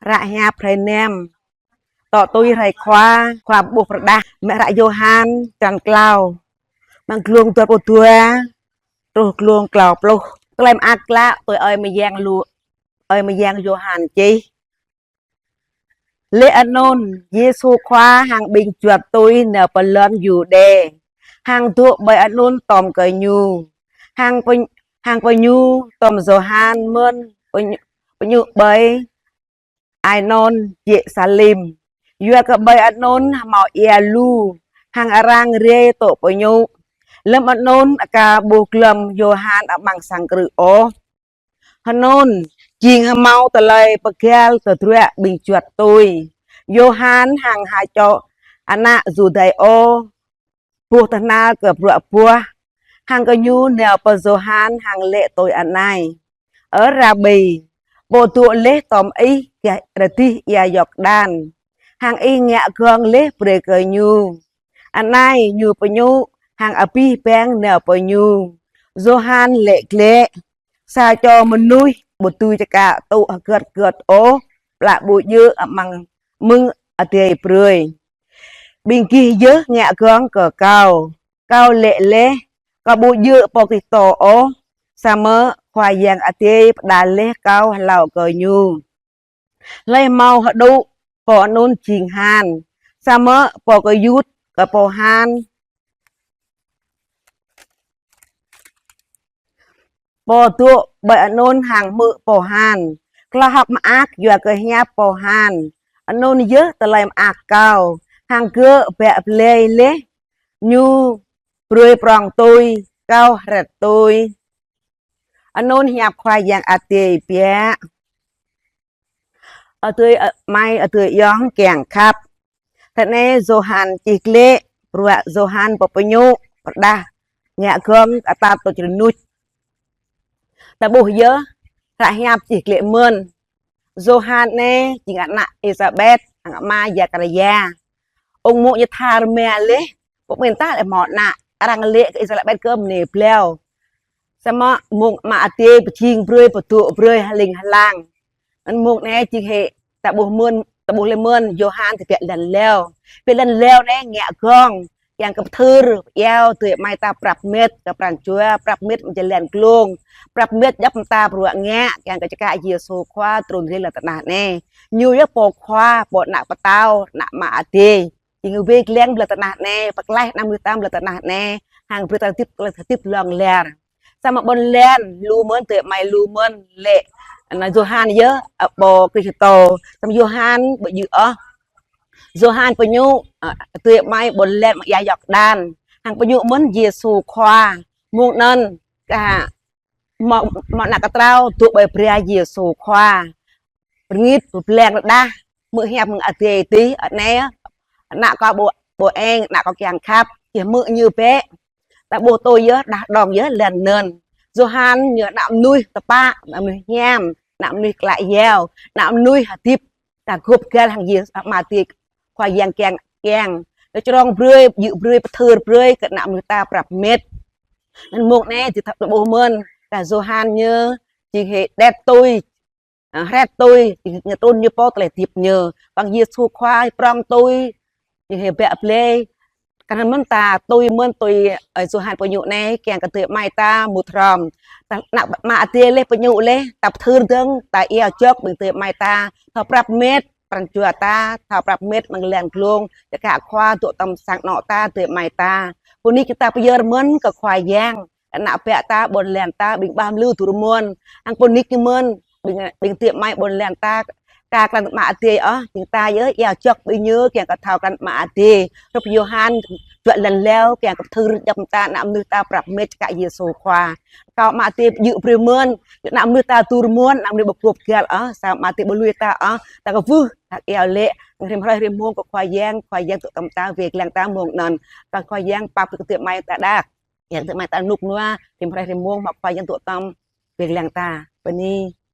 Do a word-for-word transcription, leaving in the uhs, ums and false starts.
Hră hiăp hrơi năm. Tŏ tui hrơi Khua, Khua ƀuh pơrơđah, mă hră Yôhan, črăn klâo. Mơ̆ng glông dua pluh dua, truh glông klâo pluh. Tơlơi mơak klă tui ơi mơyang Lu-, ơi mơyang Yôhan čih. Laih anŭn, Yêsu Khua hăng ƀing juăt tui nao pơ lŏn Yuđê, hăng dŏ ƀơi anŭn tom gơñu. Hăng pơ-, hăng gơñu tom Yôhan mơ̆n pơñu-, pơñu ƀơi Ainôn jĕ Salim. Yua kơ ƀơi anŭn hơmâo ia lu, hăng arăng rai dŏ pơñu. Lơm anŭn aka ƀuh glŏm Yôhan amăng sang krư̆ ôh. Hơnŭn, jing hơmâo tơlơi pơgăl tơdruă ƀing juăt tui. Yôhan hăng ha čô ană Yuđaiô, ƀuh tơhnal kơ bruă buah, hăng gơñu nao pơ Yôhan hăng laĭ tui anai: Ơ Rabi, pô dŏ laih tom ih gah rơdih ia Yôrdan, hăng ih ngă gơ̆ng laih brơi kơ ñu. Anai ñu pơñu, hăng abih bang nao pơ ñu. Yôhan laĭ glaĭ: Sa čô mơnuih ƀu dưi čơkă tŭ hơgĕt hơgĕt ôh, pla ƀu djơ̆ amăng mơ̆ng adai brơi. Ƀing gih yơh ngă gơ̆ng kơ kâo. Kâo laĭ laih, kâo ƀu djơ̆ Pô Kristô ôh, samơ̆ Khua Yang Adai pơđar laih kâo hlâo kơ ñu. Hlơi hơmâo hơđŭ, pô anŭn jing han, samơ̆ pô kơyut kơ pô han, pô dŏ ƀơi anŭn hăng hmư̆ pô han. Klâo hơ̆k mơak yua kơ hiăp pô han. Anŭn yơh tơlơi mơak kâo, hăng gơ̆ bă blai laih ñu brơi prŏng tui, kâo hrĕt tui. Anŭn hiăp Khua Yang Adai biă. Adơi, ơ, amai adơi ayŏng kiăng khăp. Tơ anai Yôhan čih glaĭ, bruă Yôhan pơpơñu, pơrơđah, ngă gơ̆ng atăt tŭ črơnuč. Ta ƀuh yơh, hră hiăp čih glaĭ mơ̆n. Yôhan anai jing ană Êlisabet, hăng ama Zakaria. Ung mơ̆ ñu tha rơma laih, pơmĭn ta laih hơmâo ană, arăng laĭ kơ Êlisabet kơ mơnê blâo. Samơ̆ mơ̆ng Ama Adai pơjing brơi, pơdŏ brơi, hling hlang. Anŭn mơ̆ng anai jing hĭ, ta ƀuh mơ̆n, ta ƀuh laih mơ̆n, Yôhan tơbiă lăn leo. Biă lăn leo anai ngă gơ̆ng, kiăng kơ pơthưr, iâu, adơi amai ta prăp mĕt, kơ pran jua, prăp mĕt mơ̆ng jơlan glông, prăp mĕt djŏp mơta bruă ngă, kiăng kơ čơkă Yêsu Khua trŭn rai lŏn tơnah anai. Ñu yơh pô Khua, pô ană pơtao, ană Ama Adai. Jing wai lăng ƀơi lŏn tơnah anai, pơklaih ană mơnuih ta ƀơi lŏn tơnah anai, hăng brơi ta hơdip, tơlơi hơdip hlŏng lar. Samơ̆ ƀôn lan, lu mơ̆n, adơi amai lu mơ̆n, laĭ, ană Yôhan yơh, ơ, Pô Kristô. Samơ̆ Yôhan ƀu djơ̆ ôh. Yôhan pơñu, ơ, adơi amai ƀôn lan mơ̆ng ia Yôrdan. Hăng pơñu mơ̆n Yêsu Khua. Mơ̆ng anŭn, kah hmâo, hmâo ană kơtrâo dŏ ƀơi bra Yêsu Khua. Rơngit, pơblang rơđah, hmư̆ hiăp mơ̆ng Adai tih, anai, ană kâo ƀu, ƀu eng, ană kâo kiăng khăp, ih hmư̆ ñu bĕ. Ta ƀuh tui yơh, đah đong yơh, lŏn anŭn. Yôhan ñu ană mơnuih tơpă, ană mơnuih hiam, ană mơnuih klă iâu, ană mơnuih hơdip, ta gŏp găl hăng Yêsu, Ama Adai, Khua Yang kiăng, kiăng. Ñu črông brơi, djơ̆ brơi, pơthưr brơi, kơ ană mơnuih ta prăp mĕt. Anŭn mơ̆ng anai, ta ƀuh mơ̆n, kah Yôhan ñu, jing hĭ đet tui, ơ, hrĕt tui, ñu trŭn ñu pô tơlơi hơdip ñu. Păng Yêsu Khua prŏng tui, jing hĭ bă blai. Kah anŭn mơ̆n ta tui mơ̆n tui, ơ, Yôhan pơñu anai, kiăng kơ adơi amai ta mŭt hrŏm. Ta, ană Ama Adai laih pơñu laih, ta pơthưr dơ̆ng, ta iâu jŏk ƀing adơi amai ta. Thâo prăp mĕt, pran jua ta, thâo prăp mĕt mơ̆ng lŏn glông, čơkă Khua dŏ tom sang anŏ ta, adơi amai ta. Pô nik ta pơyơr mơ̆n kơ Khua Yang. Ană bă ta, ƀôn lan ta, ƀing ƀah mlư tŭ rơmơn. Hăng pô nik ñu mơ̆n, ƀing, ƀing adơi amai ƀôn lan ta, ka krăn Ama Adai ôh, ƀing ta yơh, iâu jŏk ƀing ñu, kiăng kơ thâo krăn Ama Adai. Hrup Yôhan, juă lăn leo, kiăng kơ pơthưr djŏp mơta, ană mơnuih ta prăp mĕt čơkă Yêsu Khua. Kâo Ama Adai djơ̆ brơi mơ̆n, ană mơnuih ta tŭ rơmơn, ană mơnuih ƀu gŏp găl ôh, samơ̆ Ama Adai ƀu lui ta ôh, ta kơwưh, ta iâu laĭ, rĭm hrơi rĭm mông kơ Khua Yang, Khua Yang dŏ tom ta, wai lăng ta mơ̆ng anŭn. Kơ Khua Yang pap kơ adơi amai ta đah. Yang adơi amai ta rơnŭk rơnua, rĭm hrơi rĭm mông hmâo Khua Yang dŏ tom wai lăng ta. Bơni.